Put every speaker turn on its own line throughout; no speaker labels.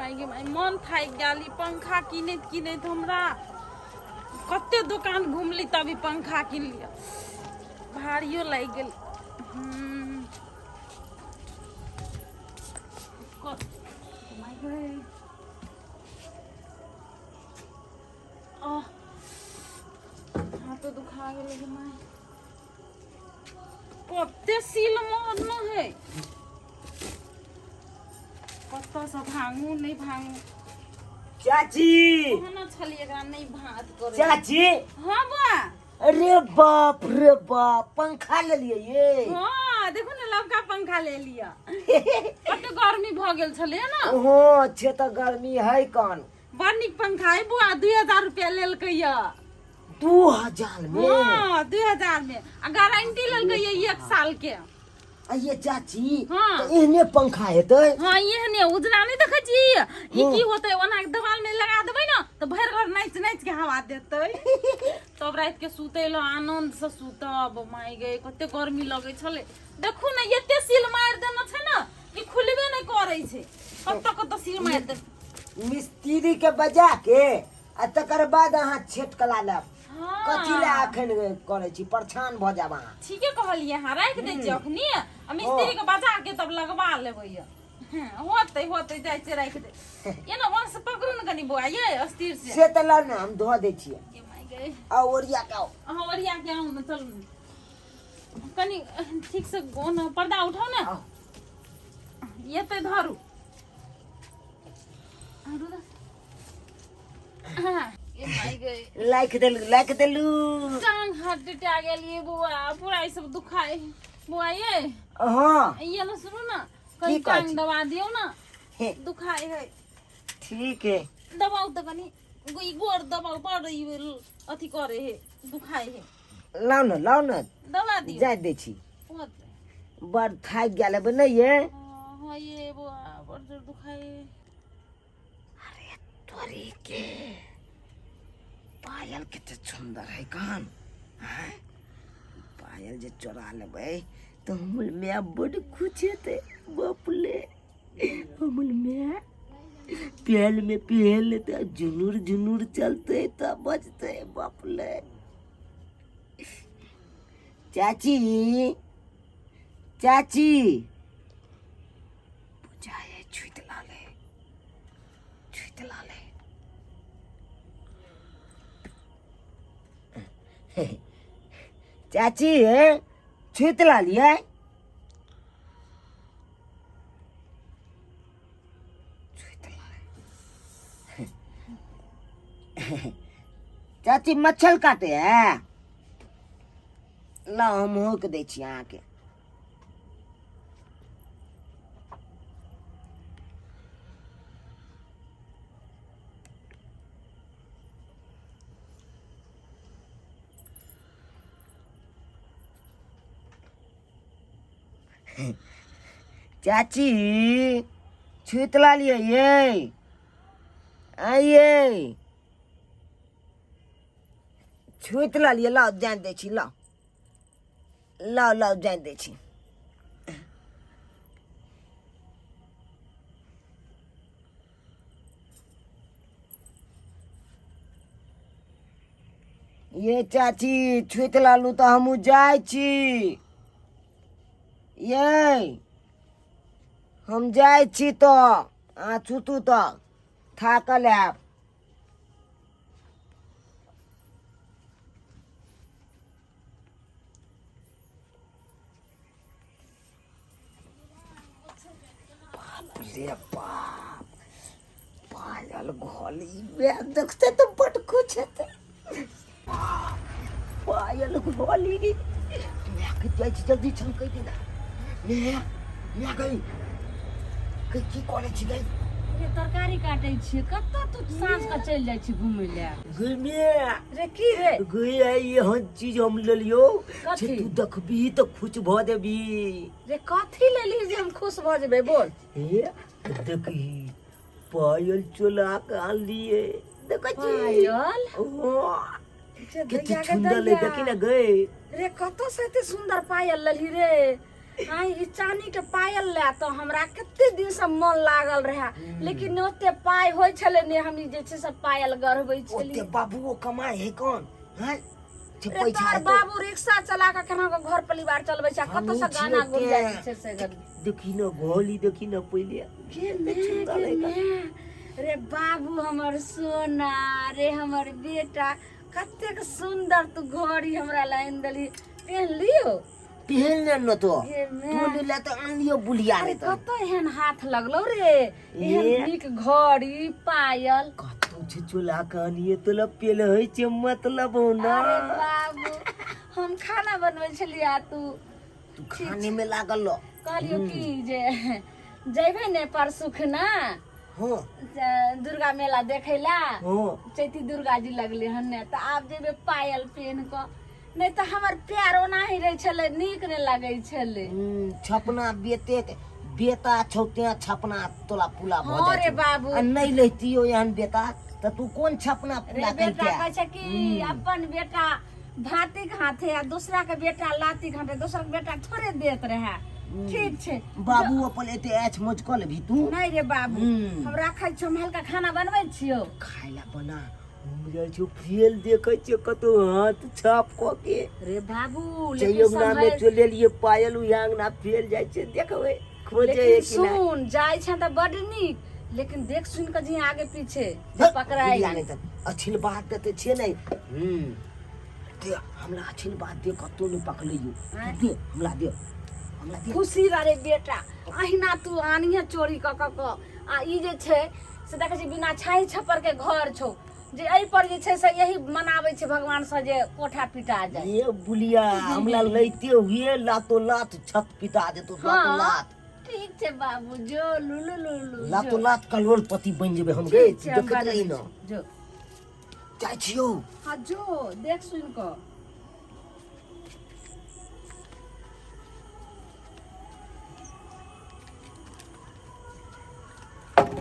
माय गे माय, मन थाकि गेल ई पंखा कीनैत कीनैत। हमरा कते दोकान घुमली तब ई पंखा किनलियै, भारियो लागि गेल। माय गे, आह, हाथो दुखा गेलै गे माय। कते सील मारना है, कतऽसँ भांगू नहि भांगू।
चाची,
कहना छलियै एकरा नहि भात करे।
चाची।
हाँ बुआ।
अरे बाप रे बाप, पंखा ले लिए ये?
हाँ, देखो ने, लवका पंखा ले लिया। कते गर्मी भऽ गेल छलै ने।
ओहो, अच्छे तऽ गर्मी है कन।
बड़ नीक पंखा है बुआ, 2000 रुपया लेलकै या।
2000 में?
हाँ, 2000 में, आ गारंटी लेलकै या 1 साल के।
आ ये चाची?
हाँ।
तऽ एहने पंखा हेतै?
हाँ, एहने उजरा नहीं देखै छी ई। की होतै, ओना के देवाल में लगा देबै ने तऽ भरि घर नाचि नाचि के हवा देतै। तब राति के सुतै लए आनंद से सुतब। माय गे, कते गर्मी लगै छलै। देखू ने, एते सील मारि देने छै ने कि खुलबे नहि करै छै। कतऽ कतऽ सील मारि दे।
मिस्त्री के बजा के आ तकर बाद अहाँ छेट कला लेब।
हाँ।
कथी लए अखन करै छी, परेशान भऽ जायब अहाँ।
ठीके कहलियै अहाँ, राखि दै छियै अखनी आ मिस्त्री के बजा के तब लगवा लेबै। हाँ, होतै होतै, जाइ छियै, राखि दे। एना वहाँ से पकड़ू ने कनि बौआ, ये अस्थिर से।
से तऽ लाउ ने, हम धो दै छियै।
गे माय गे।
आ ओरिया के आउ।
अहाँ ओरिया के आउ ने, चलू ने। कनि ठीक से ओना पर्दा उठाउ ने।
आउ।
एतै धरू। हाँ, ए माय गे।
लाइक देलू, लाइक देलू।
टांग हाथ टूटा गेल ये बुआ, पूरा ई सब दुखाए बुआ ये।
हाँ।
ये ना सुनू ना, कहीं
की कहै
टांग
छी?
दबा दियौ ना।
हे।
दुखाए है।
ठीक है।
दबाउ तऽ कनि ई गोर दबाउ, बड़ ई अथी करे है, दुखाए है।
लाउ ने, लाउ ने।
दबा दियौ।
जाय दै छी।
होतै।
बड़ थाकि गेल हेबै ने ये?
हाँ हाँ, ये बुआ, बड़ जोर दुखाए है।
अरे तोरी के, पायल कते सुंदर है कान। हैं? पायल जे चोरा लेबै तऽ हमर माय बड खुश हेतै। बाप ले, हमर माय पेल में पेल लेतै, जुनूर जुनूर चलतै तऽ बजतै। बाप ले, चाची, चाची, बुझाए छुति लाले, छुति लाले। चाची हे, छुति लालियै? छुति लाले। चाची, मच्छर काटे है? लाउ, हम होक दै छी अहाँके। चाची, छुति लालियै ये? आइये छुति लालियै? लाउ, जानि दै छी, लाउ लाउ लाउ, जानि दै छी। ये चाची, छुति लालू तऽ हमहूँ जाइ छी। ये हम जाइ छी तऽ अहाँ छुतू, तऽ थाकल आयब। बाप रे बाप, पायल घोली देखते तऽ बड खुश हेतै। पायल घोली मायके जाइ छी, जल्दी छन कहि देना। माय, माय गई गई, की करै छी गई?
रे, तरकारी काटै छियै। कतऽ तू साँझ के चलि जाइ छी घुमै लए?
गई माय।
रे, की रे?
गई, एहन चीज हम लेलियो जे
कथी?
तू देखबी तऽ खुश भऽ जेबी।
रे, कथी लेली जे हम खुश भऽ जेबै, बोल?
हे देखी, पायल चोला के आनलिए, देखै छी?
पायल?
हाँ।
जे
कते
दैया के
सुंदर ले।
दैया।
देखी ना गई।
रे, कतऽ से एते सुंदर पायल लेली रे? आइ ई चानी के पायल ले तो हमरा कते दिन से मन लागल रहे, लेकिन ओते पाइ होइ छलै ने हम ई जे छै से पायल गढ़बै
ओते
छलियै।
बाबूओ कमाए है कौन हैं जे
रे
पैसा
तोहर
हेतौ।
बाबू रिक्शा चला के केना के घर परिवार चलबै छै आ कतऽ से
हमहूँ
गाना
छियै
गुंजा
तें।
छै से गन।
देखी न घोली देखी न पहिले
गे माय, गे माय, रे बाबू हमर सोना रे, हमर बेटा कतेक सुंदर तू घड़ी हमरा लाइन देली, पेन लियो।
पहन ले न तो।
गे माय।
तू ले ले तो आन लियो बुलिया
अरे
रे तो।
कतऽ एहन हाथ लगलो रे एहन
ए।
नीक घड़ी पायल?
कतौ छै चोला के अनिए तोला पेल होइ छै मतलब हो ना।
अरे बाबू, हम खाना बनबै छलियै आ तू
तू खाने में लागल रह।
कहलियो कि जे जैबै ने परसू खुना
हाँ
दुर्गा मेला देखै ला।
हाँ
चैती दुर्गा जी लगले हन ने, तऽ आब जेबै पायल पेन कऽ, नहि तऽ हमर पैर ओनाही रहै छलै, नीक नहि लगै छलै।
छपना बेते बेता छौ तें छपना तोला पुला भऽ
हाँ
जाइ
रे
छौ।
बाबू।
आ नहि लैतियो एहन बेता तऽ तू कोन छपना
रे
पुला
बेटा
करिते?
कहै छै कि अपन बेटा भाती के हाथे आ दूसरा के बेटा लाती के हाथे, दोसर के बेटा थोड़े देत रहे। ठीक छै
बाबू, अपन एते ऐछ मौज कऽ लेबही तू?
नहीं रे बाबू। हम राखै छियौ, हम हल्का खाना बनबै छियौ।
खाय ला बना, हम जाइ छियौ फेल देखै छियौ कतौ हाथ छाप कऽ के।
रे बाबू,
चलि
लेकिन
अंगना मे
सम्हरि-
चलेलियै पायल, उएह अंगना फेल जाइ छियै, देखबै खोजे
लेकिन
है कि नहि।
सुन, जाइ छै तऽ बड नीक, लेकिन देख सुन कऽ जी आगे पीछे जे पकड़ाइ।
बुढ़िया नहि तऽ अछिल बात देते छियै नहि। दे हमरा अछिल बात दे, कतौ नहि पकड़ैयौ।
आँय?
दे हमरा, दे हमरा, दे।
खुशी रह रे बेटा, अहिना तू आनिहे चोरी कऽ कऽ कऽ। आ ई जे छै से देखै छी बिना छाई छप्पर के घर छौ, जे एहि पर जे छै से यही मनाबै छै भगवान से जे कोठा पिटा जाय।
ये बुलिया हमरा लैते हुए लातो लात छत पिटा देतो, लातो
हाँ।
लात।
ठीक छै बाबू, जो लुलु लुलु
लातो
जो।
लात करोड़पति बनि जेबै हम गे।
ठीक छै, हम
देखैत रही
बनबै
न।
छी, जो।
जाइ छियौ।
हाँ जो, देख सुन कऽ।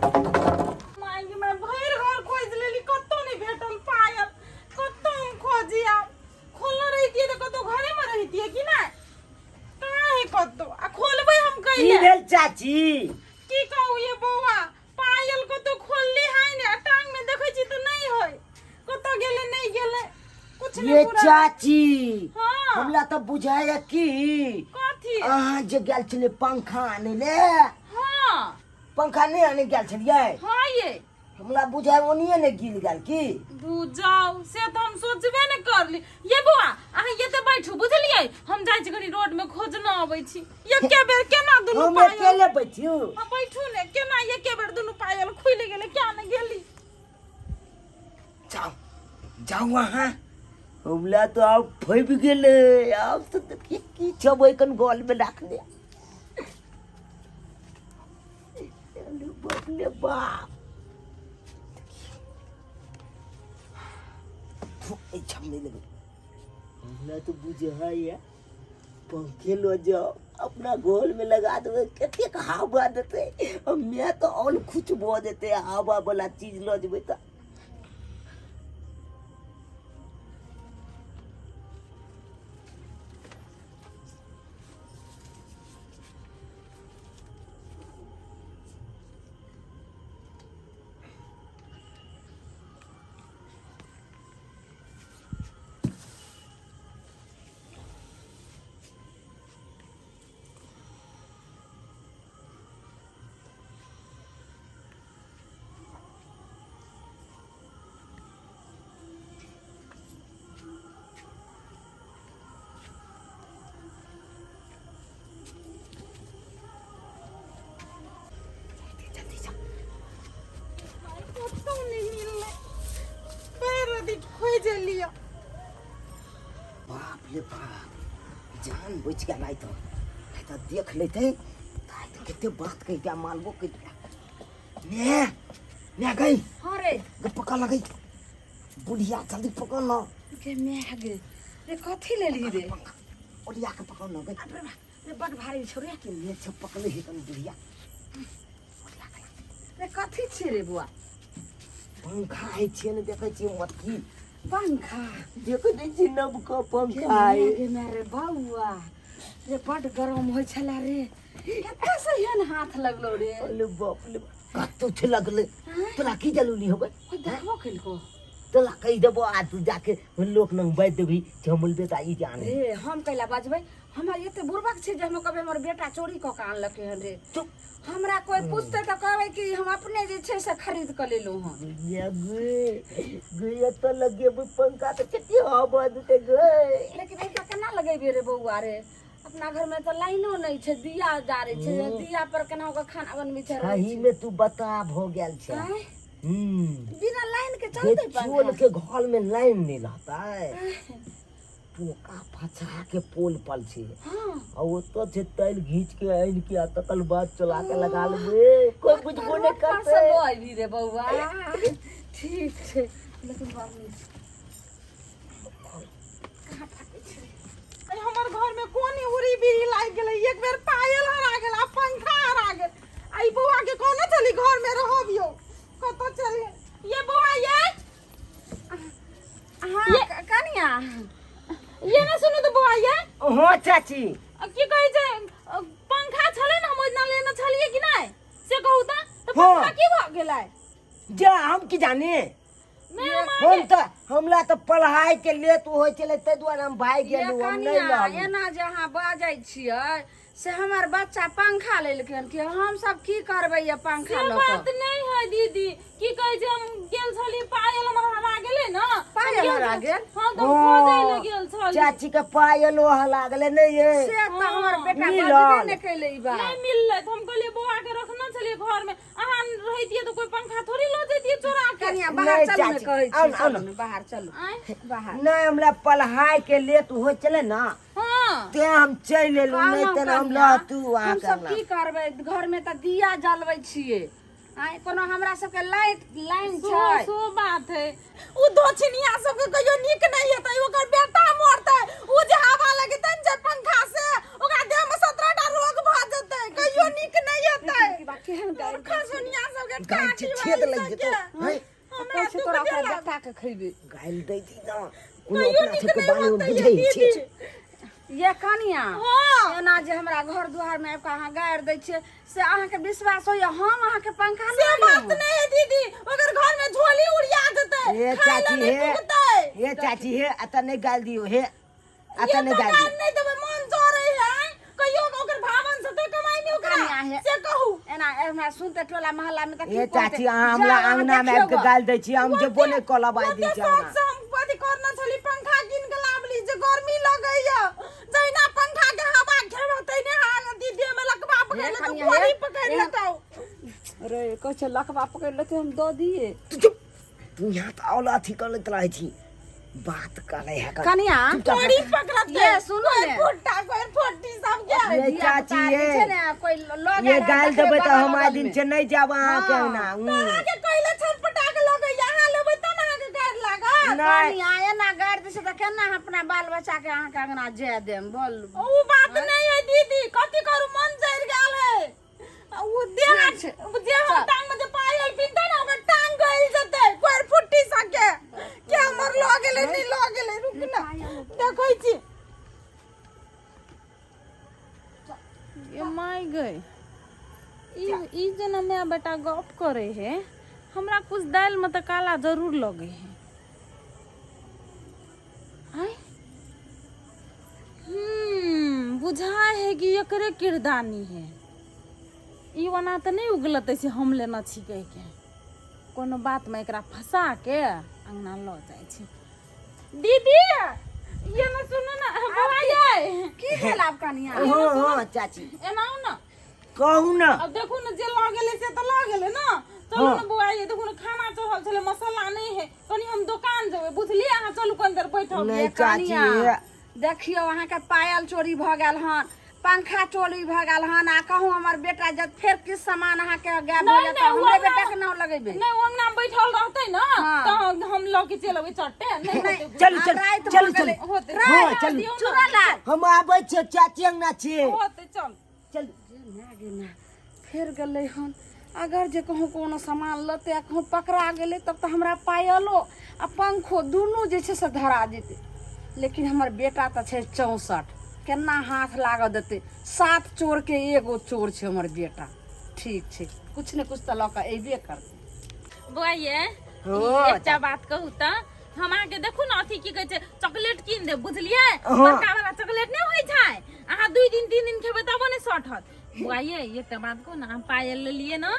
मांगी मैं भरि घर खोजि लेली, कतौ नहि भेटल पायल। कतौ हम खोजी? आब खोलने रहितियै तऽ कतौ घरेमे रहितियै कि नहि? कहाँ है कतौ? आ खोलबै हम
की
कैले?
भेल चाची?
की कहू ये बौआ, पायल कतौ खोलली है ने, आ टांग में देखै छी तऽ नहि है। कतौ गेलै नहि गेलै, कुछ
ये
नहीं पूरा।
चाची।
हाँ।
हमरा तऽ बुझाया की
कथी?
अहाँ जे गेल छलियै पंखा आनै ले।
हाँ।
पंखा नहि आने गेल छलियै?
हाँ ये।
हमरा बुझाय ओनिये ने गिर गेल की।
बुझाउ से तऽ हम सोचबे ने करली। ये बौआ, अहाँ एते बैठू, बुझलियै? हम जाइ छी कनी रोड में खोजना अबै छी। एके बेर केना दुनू
हम
पायल
अकेले बैठियो?
हाँ बैठू ने। केना एके बेर दुनू पायल खुलि गेलै, क्या ने गेली?
जाओ जाओ अहाँ, हमरा तो आब फबि गेलै। आब तऽ देखिए की छबै कन गल में राखने। अरे बाप रे बाप, थु, ई छम नहीं लगे हमरा तो बुझाइए पंखे लो जाओ, अपना गोल में लगा देबै, कतेक हवा देतै। मैं तो और खुश भऽ जेतै, हवा वाला चीज लऽ जेबै तऽ। जल्दी जा।
कतौ नहि मिललै, भरि दिन खोजि लिअ।
बाप रे बाप, जान बचि गेल। आइ तऽ आइ तऽ देख लेतै तऽ आइ तऽ कते बात कहिते, मालबो कहिते। ने ने गई।
हाँ रे।
गे पकड़ लगई बुढ़िया, जल्दी पकड़ न।
गे माय गे, रे कथी लेलही रे?
पंखा ओरिया के पकड़ न गई।
बाप रे बाप रे, बड भारी छौ रे।
के ने छै पकड़े हे कन बुढ़िया।
रे कथी छियै रे बुआ?
पंखा है छियै ने, देखै छियै मटकी।
पंखा?
देखै नहि छियै नवका
गे
पंखा है।
माय गे माय रे बौआ, रे बड गरम होइ छला रे कतऽ से एहन हाथ लगलो रे
अरे बाप रे कतौ छै लगले तोरा की जरूरी होबै
कोइ देखबो केलको
तोरा कहि देबो आ तू जाके लोक लग बाजि देबही जे हमर बेटा ई जाने
रे हम कैला बजबै हमरा एते बुड़बक छै जे हम कहबै हमर बेटा चोरी कऽ के आनलकै हन रे
चुप
हमरा कोइ पूछतै तऽ कहबै कि हम अपने जे छै से खरीद कऽ लेलहुँ हन
गे गे गे एतऽ लगेबै पंखा तऽ कते हवा देतै गे
लेकिन एहिटा केना लगेबै रे बौआ रे अपना घर में तऽ लाइनो नहि छै दिया जारै छै दिया पर केना कऽ खाना बनबै छै रहै
सही में तू बता भऽ गेल छै
छै। आँय?
हम्म
बिना लाइन के
जे
चलतै
चोल
पंखा
के घर में लाइन नहीं रहता पोका फंसा के पोल पर छै
हाँ
आ ओतऽ छै तैल घीच के आनि के आ तकर बाद चला के लगा लेबै कोइ बुझबो नहि
रोड पर
करतै
से लऽ अयबी रे बौआ ठीक छै लेकिन बड़ नीक कहाँ फाटै छै
अरे हमर घर में कोन उड़ी बीड़ी लागि गेलै एक बेर पायल हरा गेल आ पंखा हरा गेल आ ई बौआ के कोना चली घर में रहबियो कतऽ चली ये बौआ ये
हाँ कनिया
ये ना सुनू तो बौआ ये
हाँ चाची
आ की कहै छै पंखा छलै ने हम ओहि दिना लेने छलियै कि नहि से कहू तऽ तऽ
हाँ।
पंखा की भऽ गेलै
जा हम की जाने
नहि हम
हम तऽ हमरा तऽ पढ़ाई के लेट होइ छलै ताहि दुआरे हम भागि
ये
गेलहुँ हम नहि
कनिया
रहलहुँ
एना जे अहाँ बाजै छियै से हमर बच्चा पंखा लेलखिन कि हम सब की करबै ये पंखा
से
लऽ
बात
कऽ
नहि है दीदी की कहै छै हम गेल छली पायल हमर हरा गेलै ने
पायल हरा गेल?
हाँ तऽ हम खोजै लए गेल छली
चाची के पायलो हला गेलै नहि ये
से तऽ हमर बेटा
मिलल।
बजबे नहि केलै ई बात
नहि मिललै तऽ हम कहलियै बौआ के रखने छलियै घर में अहाँ रहितियै तऽ कोई पंखा थोड़ी लऽ जैतियै चोरा के
कनिया बाहर
नहि,
चलू ने
चाची,
कहै
आउ
छी
ने, आउ
चलू
ने।
ने बाहर चलू
आँय?
बाहर
नहि हमरा पढ़ाई के लेट होइ छलै ने
हाँ
तें हम चलि एलहुँ नहि
कहलहुँ
तऽ हम
कनिया,
रहतू
हम
अहाँके
सब की करबै घर में तऽ दिया जलबै छियै आइ कोनो हमरा सबके लाइट लाइन
सो
छै
सो बात है उ दोछिनिया सबके कहियो नीक नहीं हेतै ओकर बेटा मरतै उ जे हवा लगेतै ने जे पंखा से ओकरा देह में 17 टा रोग भऽ जेतै कहियो नीक नहीं हेतै
की बात केहन गारि
मूर्खा सोनिया सबके
गारि
टाटी
छेद
वाली
लागि
सबके।
जेतौ हैं?
हमरा
कहै छै
दुख
तोरा ओकरा
देलक।
बेटा के खैबे
गालि दै छी ने कोनो
कहियो
अपना
नीक
सबके
नहि
बारेमे
होतै
बुझै
ये
छै
दीदी
ये कनिया
हाँ।
एना जे हमरा घर दुआर में आबि कऽ अहाँ गारि दै छियै से अहाँके विश्वास होइए हम अहाँके पंखा
से
नहि
बात
लेलहुँ।
नहीं है दीदी ओकर घर में झोली उड़िया देतै
हे
खाय लए
चाची
नहि
हे
पुगतै
हे चाची हे अतऽ नहि गालि दियौ हे
ये
अतऽ नहि
तो
गालि
गाल
दियौ
नहीं देबै मन जरै है कहियो ओकर भावन से तो कमाई नहीं ओकरा
कनिया हे।
से कहू
एना हमरा सुनते टोला मोहल्ला में तऽ की
हे
कहतै?
चाची अहाँ हमरा
जाउ, अहाँ
अंगना में
देखियौ
आबि के
गऽ।
गालि दै छी हम जेबो नहि करब आइ
ओते
दिन से
शौक
अंगना
से हम अथी करने छली पंखा कीन के लाबली जे गर्मी लगैया जहिना पंखा के हवा खेबै तहिने हाल दीदी में लकवा पकड़
हे
लेतौ
कनिया,
गोली
हे।
पकड़
हे।
लेतौ
रे कहै छै लकवा पकड़ि लेतै हम दऽ दियै
तू चुप तू यहाँ तऽ औला अथी करैत रहै छी बात करे है
कनिया
गोली पकड़त
ये सुनू ने।
कोई फुट्टा कोई फुट्टी सब के
ये
धिया
चाची
पुता
ये
जे छै ने कोई लऽ
ये
गेल
गालि
देखबै
देबै तऽ
बगल
हम आइ
बगल
दिन
में।
से नहि जायब अहाँके
हाँ।
अंगना हूँ।
अहाँ के कइले छटपटा के लगैया अहाँ लेबै तब ने अहाँके गारि लागत
नहि
कनिया एना गारि दै छै तऽ केना हम अपना बाल बच्चा के अहाँके अंगना जाय देम बोल
उ बात नहीं है दीदी कथी करू मन जरि गेल है उ देह
ठीक छै।
जे हम टांग में जे पायल पिन्हतै ने ओकर टांग गलि जेतै कोइ फुट्टी सके के हमर लऽ गेलै नहि लऽ गेलै रुक ना देखै छी ये माय गई ई ई जेना माय बेटा गप करे है हमरा कुछ दालि में तऽ काला जरूर लगे है आय बुझा है कि एकरे किरदानी है ई ओना तऽ नहि उगलतै से हम लेना छी कहि के कोनो बातमे एकरा फंसा के अंगना लऽ जाइ छी दीदी ये ना सुनू ना बौआ ये
की भेल आब कनिया
हाँ हाँ चाची
एना आउ ना
कहू ना
अब देखू ना जे लऽ गेलै से तऽ लऽ गेलै ना चलू
हाँ।
ना बौआ ये देखू ना खाना चढ़ल छलै मसाला नहि है कनी हम दोकान जेबै बुझलियै अहाँ चलू कनी देर बैठब
नहि
ये
चाची
कनिया देखियौ अहाँके पायल चोरी भऽ गेल हन पंखा चोरी भऽ गेल हन आ कहूँ हमर बेटा जब फेर किछु सामान अहाँके गायब भऽ
नहि,
जायत
नहि,
तऽ हमरे
ओ
बेटा के नाम लगेबै
नहि ओ अंगना में बैठल रहतै ना
हाँ।
तऽ हम लऽ के चलि अबै चट्टे नहि होतै
चलू
आब
चलू
राति भऽ
चलू
गेलै।
चलू
होतै
हाँ, चलू।
दियौ ना।
चूड़ा लाल
हम आबै छियै चाची अंगना छियै
होतै चल
चलू
गे माय गे माय फेर गेलै हन अगर जे कहूँ कोनो सामान लेतै आ कहूँ पकड़ा गेलै तब तऽ हमरा पायलो आ पंखो दुनू जे छै से धरा जेतै लेकिन हमर बेटा तऽ छै 64। केना हाथ लागऽ देतै सात चोरके एगो चोर छै हमर बेटा ठीक छै कुछ ने कुछ तऽ लऽ कऽ अयबे करतै
बौआ ये
हो,
एकटा बात कहू तऽ हम अहाँके देखू ने अथी की कहै छै चॉकलेट कीन देब बुझलियै
हाँ।
बड़का वाला चॉकलेट नहि होइ छै अहाँ 2 दिन 3 दिन खेबै तबो नहि सठत बौआ ये एकटा बात कहू ने अहाँ पायल लेलियै ने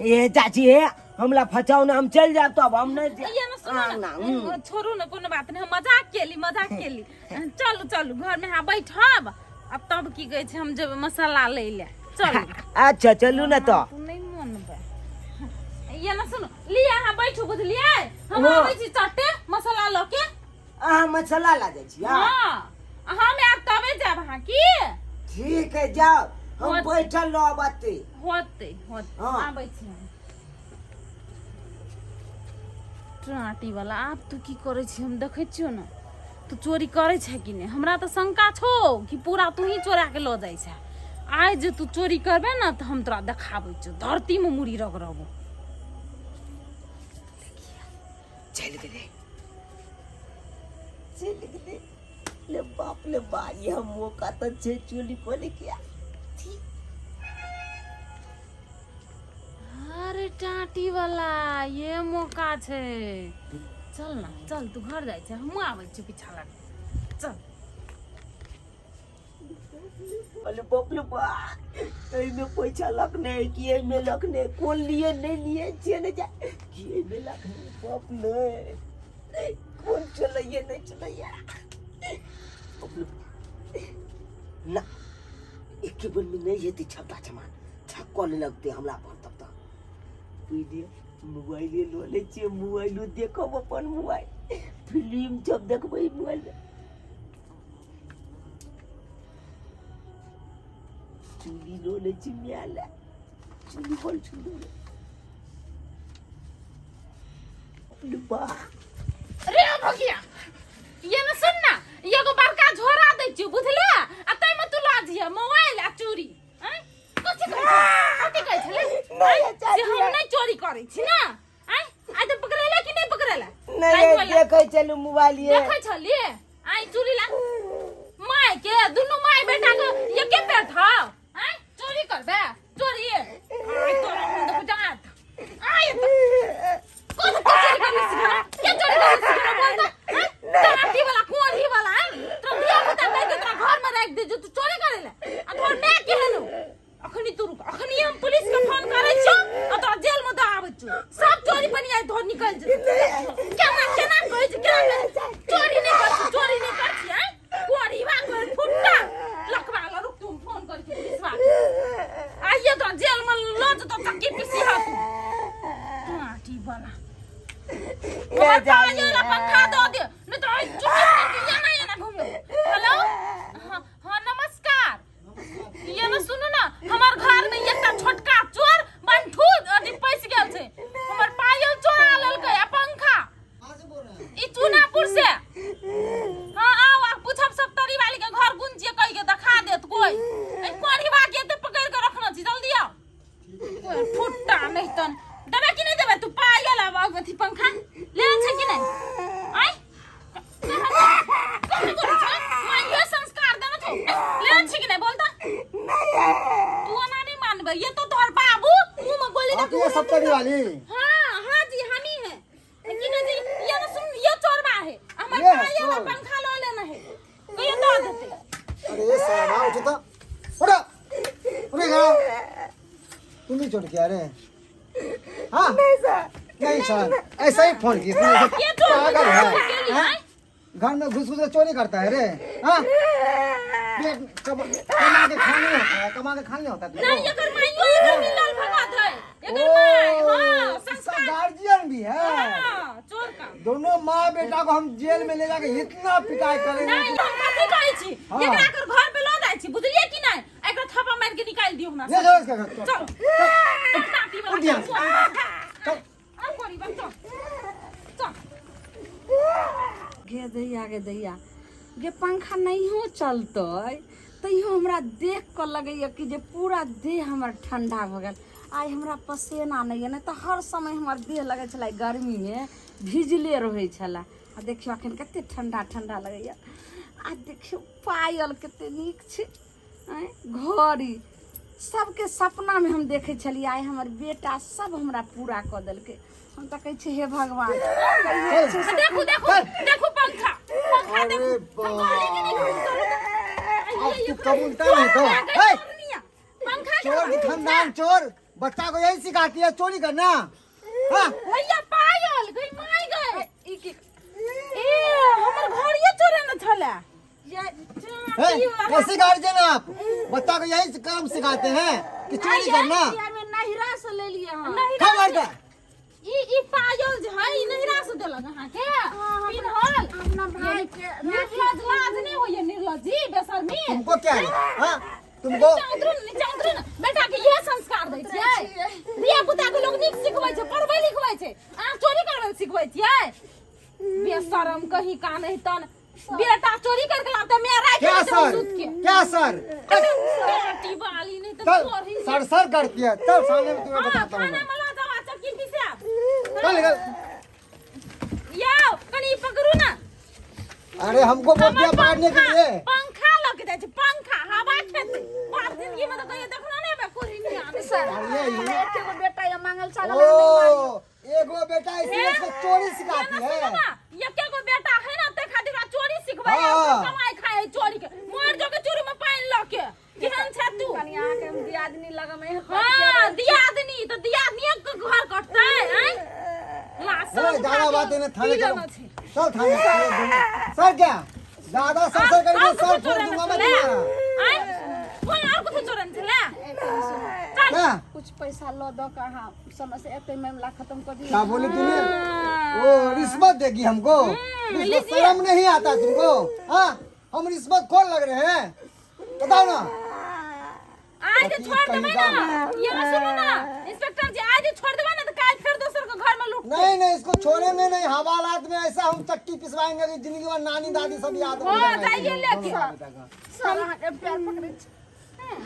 ए चाची हे हमरा फचाउ ना हम चल जायब तब हम नहीं
ये ना सुनो
हाँ,
ना
ना, हम्म।
छोड़ू ना कोनो बात नहीं हम मजाक केली मजाक केली चलू चलू घर में अहाँ बैठब आ तब की कहै छै हम जेबै मसाला लै ले चलू
अच्छा चलू ना तो
तू नहीं मनबै ये ना सुनो लिअ अहाँ बैठू बुझलियै हम
हाँ।
आबै छी चट्टे मसाला लऽ के
अहाँ मसाला ला जाइ छी हाँ?
हाँ हम आयब तबे जायब अहाँ की
ठीक है जाओ हम
होत।
बैठल रहब अते
होतै होतै
हाँ।
आबै छी हम टाँटी वाला आब तू की करै छी हम देखै छियौ ने तू चोरी करै छै कि नहि हमरा तऽ शंका छौ कि पूरा तू ही चोरा के लऽ जाइ छै आइ जे तू चोरी करबे ने तऽ हम तोरा देखाबै छियौ धरतीमे मुड़ी रगड़बो
चलि गेलै चलि गेलै ले बाप ले बा यह मौका तऽ छै चोरी करे के
अरे टाटी वाला ये मौका छै चल ना चल तू घर जाइ छै हमहूँ आबै छी पीछा लग चल
अरे बाप रे बा एहिमे पैसा लखने कि एहिमे लखने कोन लिए नहीं लिए जे नहीं जाए कि एहिमे लखने बाप ले कोन चलैए नहीं चलैए बाप रे ना एके बेर में नहीं हेतै छपटा छमान छक्को नहीं लगतै हमरा पर तब तक बुझलियै मोबाइले लऽ लै छियै मोबाइलो देखब अपन मोबाइल फिल्म सब देखबै मोबाइलमे चूड़ी लऽ लै छी माय लए चूड़ी बड़ सुन्दर अरे वाह
रे भगिया ये न सुन ना एगो बड़का झोरा दै छियौ बुझले आ ताहिमे तू लऽ जइहे मोबाइल आ चूड़ी आँय कथी कहै छै कथी कहै छलै
नहि,
आँय?
चाची,
से हम नहि चोरी करै छी ना आँय आइ तऽ पकड़ेला कि नहि पकड़ेला
नहीं देखै चलू मोबाइल ये
देखै छलिए आइ चूड़ी ला माय के दुनू माय बेटा के एके पेट हौ आइ चोरी करबे चोरी आइ तोरा हम देखो जात आइ त कोन के चोरी करने सिखा के चोरी करने सिखा बोल त तोरा अथी वाला कोढ़ी वाला आइ तोरा धिया पुता कहि के तोरा घर में राखि दे जो तू चोरी करे ले आ तोहर माय केहन हो अखनी तू रुक अखनी हम पुलिस के फोन करै छियौ आ तोरा जेल में दऽ आबै छियौ सब चोरी बनि आइ तोहर निकलि जेतौ केना केना कहै छै केना कहै छै? चोरी नहि कर छी चोरी नहि कर छी आँय कोरी बा कोरी फुट्टा लखवा ल रुक तू हम फोन करै छी पुलिस बा आइए तोरा जेल में लऽ जेतौ चक्की पीसी हा तू माटी वाला हमर पायल वाला पंखा दऽ दे नहि तऽ आइ चुप करके एना एना घुमो हेलो हाँ हाँ नमस्कार ये ना सुनू ना हमर घर में एकटा छोटका चोर बंठू अथी पैस गेल छै हमर पायल चोरा लेलकै आ पंखा ई चुनापुर से हाँ आओ आ पूछब सब तरी वाली के घर गुन छियै कहि के देखा देत कोई ए कोढ़ीबा के एते पकड़ के रखना छी जल्दी आओ कोई फुट्टा नहीं तन देबे कि नहीं देबे तू पायल आ अथी पंखा ले छै कि नहीं आय कहाँ करै छै माइयो संस्कार देने छौ ले छै कि नहीं बोल त तू ओना नहीं मानबे ये तो तोहर बाबू मुंह में गोली
आप ये सब तरी वाली
हाँ हाँ जी हम ही हैं कि नहीं जी ये ना सुन ये चोरबा है हमार
ये है
पायल आ
चोर।
पंखा लो लेना है तो ये दो देते
अरे साला उठो तो उठो उठो यहाँ तुम भी छोड़ के आ रहे हैं हाँ
नहीं सर
नहीं सर ऐसा ही फोन की इसने ऐसे
ये चोर
पागल है
के लिए
हाँ?
आए?
घर में घुस घुस के चोरी करता है रे हाँ पेट कमा के खाने होता है कमा के खाने होता है
नहीं
तुमको।
एकर माइयो एकर मिलल भगत है एकर माय हाँ
ओ, इसका
संस्कार
गार्जियन भी है
हाँ चोर का
दोनों माँ बेटा को हम जेल में ले जाके इतना पिटाई करेंगे
नहीं हम कथी कहै छी
हाँ।
एकरा एकर घर पे लऽ जाइ छी बुझलियै कि नहीं एकरा थप्पा मारि के निकालि दियौ हमरा
ले जाओ इसका घर चल
चल टाटी वाला
उठ यहाँ से।
चल
चल
आ कोरी बा चल चल
गे दैया गे दैया गे पंखा नहियो चलतै तैयो हमरा देख कऽ लगैए कि जे पूरा देह हमर ठंडा भऽ गेल आइ हमरा पसेना नहि यऽ नहि तऽ हर समय हमर देह लगै छलै गर्मीमे भिजले रहै छलै आ देखियौ अखन कते ठंडा ठंडा लगैए आ देखियौ पायल कते नीक छै। आँय, घड़ी सबके सपनामे हम देखै छलियै, आइ हमर बेटा सब हमरा पूरा कऽ देलकै। हम तऽ कहै छियै हे भगवान, कहियो जे छै से
देखू देखू देखू पंखा पंखा
अरे
देखू। हम कहली कि नहीं
बाप,
चलो तो।
अब तू कबूलता नहीं तो ए,
पंखा
चोर की खानदान चोर बच्चा को यही सिखाती है चोरी करना। हाँ
भैया पायल गई माई गए।
ई की
ए हमर घड़िए चोरे न छले।
ए, कैसे गार्जियन आप बच्चा को यही काम सिखाते हैं कि चोरी करना?
में नहिरा से ले लिए हम।
क्या करता
ई ई पायल जे है ई नहिरा से देलक अहाँ के पिन्हल?
अपना भाई के।
निर्लज, लाज नहीं होइए निर्लज जी, बेशर्मी।
तुमको क्या है? हाँ तुमको
नीचा उतरू ने, नीचा उतरू ने। बेटा के इहे संस्कार दै छियै? धिया पुता के लोग नीक सिखबै छै, पढ़बै लिखबै छै, अहाँ चोरी करबै लए सिखबै छियै? बेशरम कहीं का नहीं तन बेटा चोरी करके लाते मैं राख
क्या
के
सर
सूत के
क्या सर
बेटी वाली नहीं तो
चल
चोरी।
सर सर करती है, चल सामने में तुम्हें
हाँ,
बताता हूँ
थाना
मैं।
में ला जाओ, आ चक्की पीसे।
चल निकल।
याओ कनी पकड़ू ना।
अरे हमको बोटिया पकड़ने के लिए
पंखा लग जाय छै, पंखा हवा खेतै। बाप, जिंदगी में तो कहियो देखलो नहीं बे कोई नहीं आने।
सर,
अरे ये-
हमरा एके गो बेटा या मांगल चागल नहीं मारियो।
ओ एगो बेटा इसलिए इसको चोरी सिखाती
सुनो
है।
ना, एके गो बेटा है ना ते खातिर ओकरा चोरी सिखबै
हाँ।
आ कमाई खाए चोरी के मर जो के चोरी में पानि ल के केहन छै तू?
कनि अहाँके हम दियादनी लगम एहन।
हां, दियादनी त दियादनी के घर कटतै। आँय ला
ए,
सब
ज्यादा बात है ना, थाने
पी
चलो।
लेना छै।
चल थाने चलो दोनों। सर क्या ज्यादा सर सर करेंगे,
और
सर
कुछो
फोड़
चोरन
दूंगा मैं
छलै?
तुम्हारा।
आँय कोई और कुछो चोरन छलै?
क्या
कुछ पैसा लऽ दऽ कऽ अहाँ समय से एते मामला खत्म कऽ दियौ।
क्या बोली तूने? वो रिश्वत देगी हमको? रिश्वत?
लीजिए।
शर्म नहीं आता तुमको? हाँ, हम रिश्वत खोर लग रहे हैं, बताओ ना।
आज जे
पति
छोड़ देबै
कहीं
ना, ये सुनू ना इंस्पेक्टर जी, आज जे छोड़ देबै ना त काल्हि फेर दोसर के घर में लूट।
नहीं नहीं, इसको छोड़ेंगे नहीं। हवालात में ऐसा हम चक्की पिसवाएंगे कि जिंदगी भर नानी दादी सब याद
हाँ,
रखेंगे।
जाइए लेके।
सर, अहाँके पैर पकड़ै छी।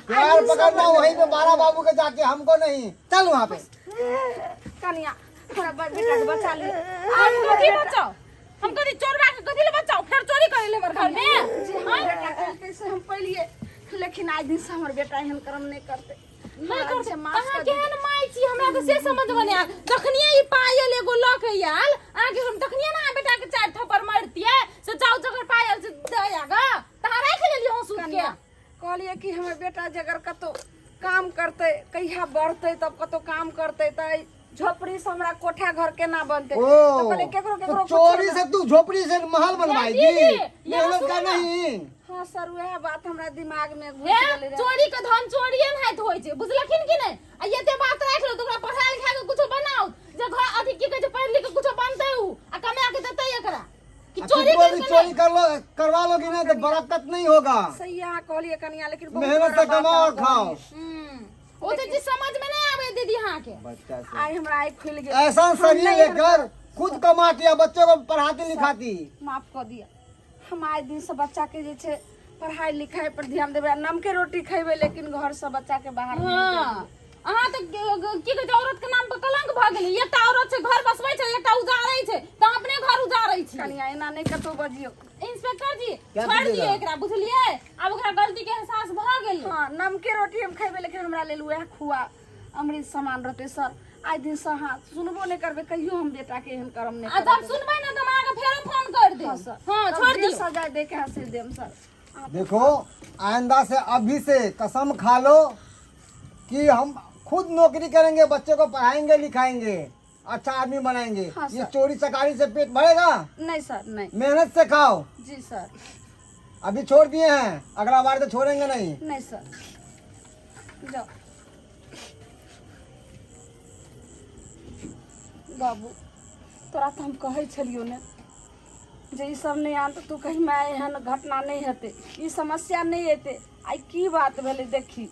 प्यार पकड़ना वहीं पे बारा बाबू के जाके, हमको नहीं। चल वहाँ पे।
कनिया, हमरा बेटा के बचा लिअ।
हम कथी बचाओ? हम कथी चोरबा के कथी ले बचाओ? फेर चोरी करे ले हमर घर में।
जे हमर बेटा कहलकै से हम पैलिए, लेकिन आइ दिन से हमर बेटा एहन कर्म नहि करतै।
नहि करतै।
अच्छा, माफ
अहाँ
कर दियौ।
केहन माय छी, हमरा तऽ से समझ में नहि आयल। जखनिये ई पायल एगो लऽ के आयल अहाँके, हम तखनिये ने अहाँ बेटा के चारि थप्पड़ मारितियै से जाउ जकर पायल से दया ग तऽ अहाँ राखि लेलियै हँसू के।
कनिया, कहलियै कि हमर बेटा जे अगर कतौ काम करतै, कहिया बढ़तै, तब कतौ काम करतै तऽ एहि झोपड़ी से हमरा कोठा घर केना बनतै?
ओ
तऽ कहलियै केकरो
तो
केकरो
चोरी
कुछो
से तू झोपड़ी से महल बनवाएगी?
दीदी, यहाँ
मेहनत का
सुनो ना।
नहीं।
हँ सर, उएह बात हमरा दिमाग में घुसि
हे
गेलै रहए।
चोरी के धन चोरिये ने होइत होइ छै, बुझलखिन कि नहि? आ एते बात राखि लो तऽ ओकरा पढ़ा लिखा के कुछो बनाओ जे घर अथी की कहै छै, पढ़ि लिख के कुछो बनतै उ आ कमा के देतै एकरा कि
आ
चोरी
कितनो भी
करके
चोरी
नहि।
कर लो, करवा लोगी ना तो बरकत नहीं होगा।
सही अहाँ कहलियै कनिया, लेकिन बहुत
मेहनत
बड़ा
से
बात
कमाओ
अहाँ
और खाओ।
कहलियै।
ओ तऽ चीज समझ में नहीं आवे दीदी अहाँ के।
बच्चा से
आइ हमरा आइ खुलि गेल।
ऐसा
हम
शरीर
नहि
लेकर खुद कमाती है, बच्चों को पढ़ाती लिखाती।
माफ कऽ दिअ। हम आइ दिनसँ बच्चाके जे छै पढ़ाइ लिखाइ पर ध्यान देबै आ नमके रोटी खैबै, लेकिन घरसँ बच्चाके बाहर नहि।
हाँ, अहाँ तऽ की कहै छै, औरत के नाम पर कलंक भऽ गेलै। एकटा औरत छै घर बसबै छै, एकटा उजाड़ै छै, तऽ अपने घर उजाड़ै छी।
कनिया, एना नहि कतहु बजियौ।
इंस्पेक्टर जी,
क्या
छोड़
कीजिएगा?
दियौ एकरा, बुझलियै? आब ओकरा गलती के एहसास भऽ गेलै।
हँ, नमके रोटी हम खैबै, लेकिन हमरा लेल उएह खुआ अमृत समान रहतै। सर, आइ दिनसँ अहाँ सुनबो नहि करबै कहियो, हम बेटाके एहन करम नहि
आ
करऽ
जब
देबै।
सुनबै ने तऽ हम अहाँके फेरो फोन कर देब।
हँ सर।
हँ,
तब
छोड़
जे
दियौ।
सजा दैके है से देम सर।
देखो, आइंदा से अभी से कसम खा लो कि हम खुद नौकरी करेंगे, बच्चे को पढ़ाएंगे लिखाएंगे, अच्छा आदमी बनाएंगे।
हाँ,
ये
सर।
चोरी चकारी से पेट भरेगा?
नहीं सर, नहीं।
मेहनत से खाओ।
जी सर।
अभी छोड़ दिए हैं, अगला बार तो छोड़ेंगे नहीं।
नहीं सर, जाओ। बाबू, तोरा तऽ हम कहै छलियौ ने जे ई सब नहि आन तऽ तू कही माय, एहन घटना नहि हेतै, ई समस्या नहि एतै। आइ की बात भेलै देखी।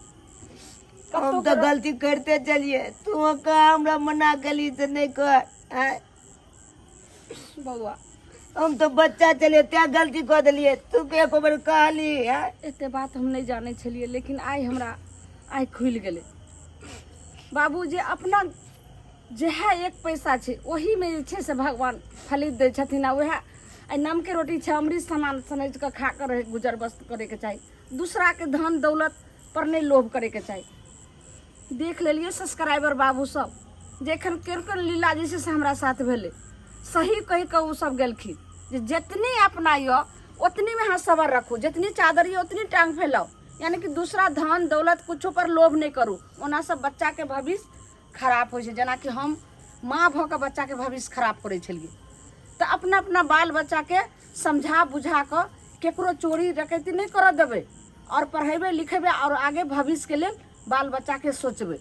हम तऽ गलती करिते चलिए, तू कहाँ हमरा मना केली से नहि कर। आँय?
बौआ,
हम तऽ बच्चा छलियै तें गलती कऽ देलियै, तू के एको बेर कहली? आँय?
एते बात हम नहि जानै छलियै, लेकिन आइ हमरा आइ खुलि गेलै बाबू, जे अपना जएह एक पैसा छै ओहीमे जे छै से भगवान फलित दै छथिन आ उएह एहि नमके रोटी छै, अमृत समान समझि कऽ खा कऽ रहै, गुजर बसर करैके चाही। दूसराके धन दौलत पर नहि लोभ करैके चाही। देख लेलियै सब्सक्राइबर बाबू सब जे एखन केहन केहन लीला जे छै से हमरा साथ भेलै। सही कहि कऽ ओ सब गेलखिन जे जितनी अपना यऽ ओतनीमे अहाँ सबर रखू, जितनी चादर यऽ ओतनी टांग फैलाउ, यानी कि दूसरा धन दौलत कुछो पर लोभ नहि करू। ओना सब बच्चाके भविष्य खराब होइ छै, जेनाकि हम माँ भऽ कऽ बच्चाके भविष्य खराब करै छलियै। तऽ अपना अपना बाल बच्चाके समझा बुझा कऽ केकरो चोरी डकैती नहि करऽ देबै, आओर पढ़ेबै लिखेबै, आओर आगे भविष्यके लेल बाल बच्चाके सोचबै।